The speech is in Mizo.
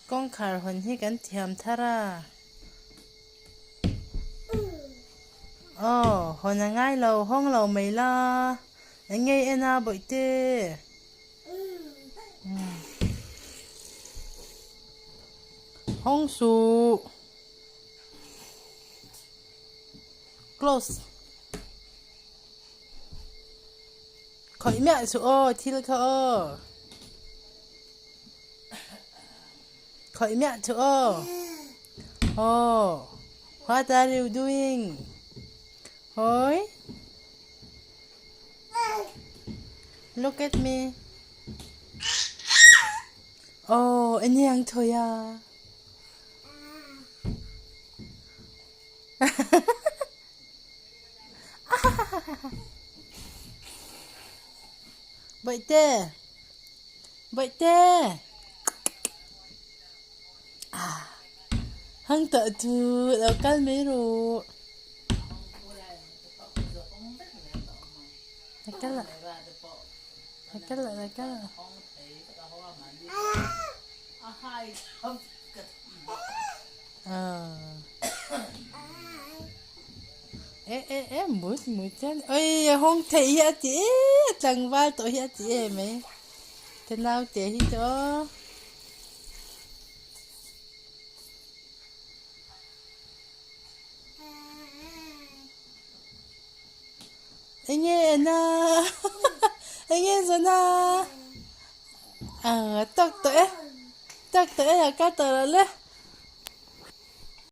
Kawngkhar hawn hi kan thiam thar a. Aw, hawn a ngai lo, hawng lo mai la. Eng nge i en a bawihte? Hawng suh. Close. Khawih miah suh aw, thil kha aw. Khawih miah chu aw. Oh, what are you doing? Hoi. Look at me. Oh, eniang thoya. Bawihte. Bawihte. Ah. Hang tawh chu lo kal mai rawh. Lo kal la. Lo kal la, lo kal la. Ah. E e e mut mut chuan oi a hawng theih hi a ti e a tlangval tawh hi a ti em e ka naute hi chu aw. Enge en a enge zawn a ah tawk tawh e tawk tawh e a kal tawh lo le.